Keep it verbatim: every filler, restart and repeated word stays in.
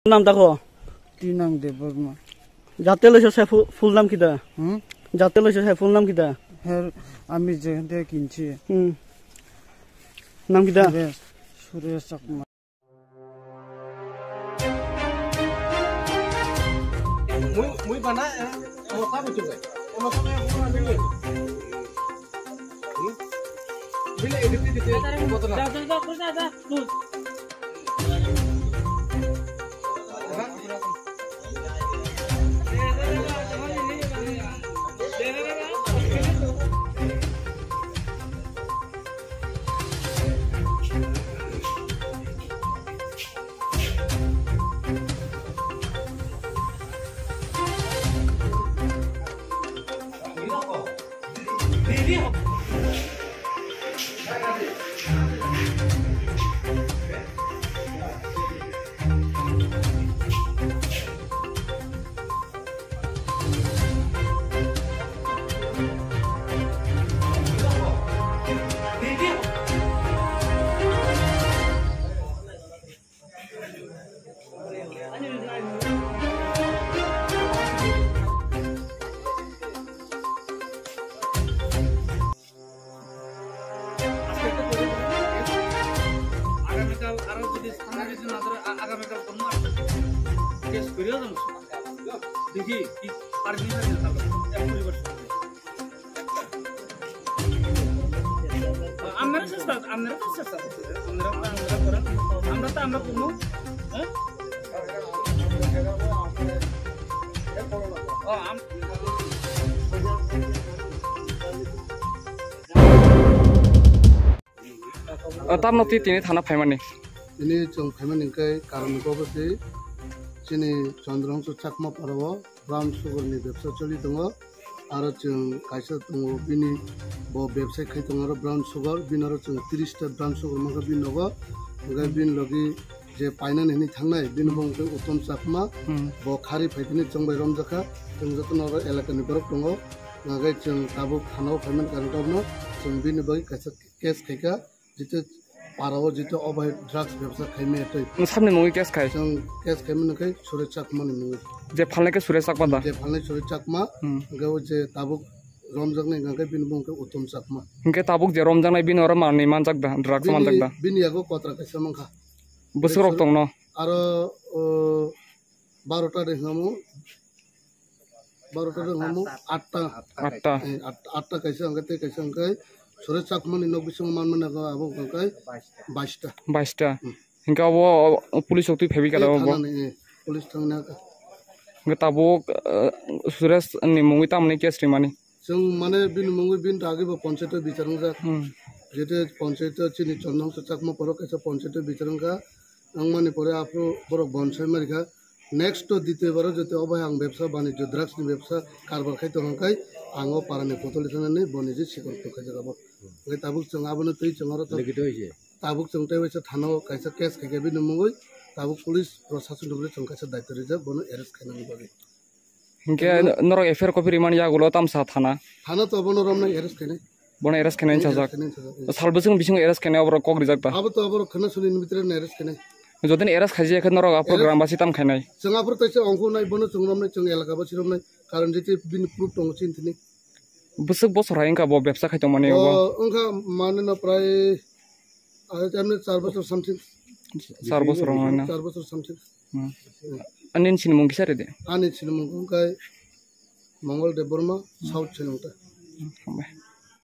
Nam dakho? Tinang Debbarma. Jate loiso se fu-, full nam kita? Hmm? Jate loiso se full nam kita? Her, ami je de kinchi. Hmm. Nam kita? Suresh, Suresh Chakma. Mui, mui bana, eh, mota butuh, eh. Mota butuh, eh. Hmm? Bila edit, edit, edit, mota na. আগামীকাল আরো যদি সামনে যদি না ধরে, আ-, আগামীকাল কোনো একটা কেস করিও যাবো। দেখি কি পারবি না কেন তাহলে? এক পরিবার সঙ্গে। আপনারা চেষ্টা, আপনারা তো চেষ্টা করছেন। আপনারা তো, আমরা করেন। আমরা তো, আমরা কোনো, হ্যাঁ? ও, আম- O, tamno twi tini thana phaimani? Tini chwng phaimani hwnkhe karon ni kok se chini Chandrahangso Chakma para o brown sugar ni bebsa choli tongo. Aro chwng kaisa tongo, bini bo bebsai khai tongo aro brown sugar, bini aro chwng tris ta brown sugar mankha bini nogo. Hwnkhe bini logi je painani hinwi thangnai, bini bo hwnkhe Uttom Chakma, hmm, bo khari phaitini chwng bai romjakha, chwng jotono oro elakani borok tongo, hwnkhe chwng tabuk thana o phaimani karon tabukno chwng bini bagwi kaisa case khaikha, jitu para o jitu obo hai drugs bebsa khaimaya twi. Nwng sabni mungwi case khai? Chwng case khaimani khe Suresh Chakma ni mungwi. Je phalnai khe Suresh Chakma da? Je phalnai Suresh Chakma, hmm, hwnkhe o je tabuk romjaknai hwnkhe bini bo hwnkhe Uttom Chakma. Hwnkhe tabuk je romjaknai bini oro manwi manjak da, drugs manjak da? Bini yago kotra kaisa mankha. Bwswk rok tongno? Aro, o, barota de hwnmo, barota de hwnmo, atta. Atta. Eh, at-, atta kaisa hwnkhe tei kaisa hwnkhe Suresh Chakma ni nok bisingo manmani abo hwnkhe baista. Baista. Hmm. Hwnkhe abo, o, police rok twi phaibai kha da abo? Thana ni, eh, police thangna kha. Hwnkhe tabuk, eh, Suresh ni mungwi tamoni case rimani? Chwng mane bini mungwi bini dagwi bo ponchayat o bichar wngjak. Hmm. Jete ponchayat o chini Chandrahangso Chakma poro kaisa ponchayat o bichar wngkha. Wngmani pore aphuru borok bonsai marikha. Next to ditiyo baro jete obo hai ang bebsa banijyo drugs ni bebsa karbar khai tongkha khai ang o para ni kotoli thangani bo niji sikon tongkha jaga bo. Hwnkhe tabuk chwng abono twi chwng oro to tabuk chwng tei waisa thana o kaisa case khaikha bini mungwi tabuk police proshasoni rok chwng kaisa daityo rijak bono arrest khainani bagwi. Hwnkhe norok F I R copy rimani yagulo tamsa thana? Thana to bono romnai arrest khainai. Bono arrest khainai sajak. Khainai sajak, eh. Sal bwswk bisingo arrest khainai oborok kok rijak ta? Abo to oborok khwna suni ni bitre arrest khainai. Jodi ni arrest khaijak khe norok aphuru arrest grambasi tam khainai? Chwng aphuru taisa ongkhu nai bono chwng romnai chwng elaka basi romnai. Karon jiti bini proof tongo chini thini. Bwswk bosor hai wngkha bo bebsa khai tongmani obo? O, wngkha mane no prai, ah, emne char bosor something. Char bosor wngkha na? Char bosor something. Hmm. Ani sinimung kisa rede? Ani sinimung wngkha Mongol Debbarma, South Sinimung ta. Hambai.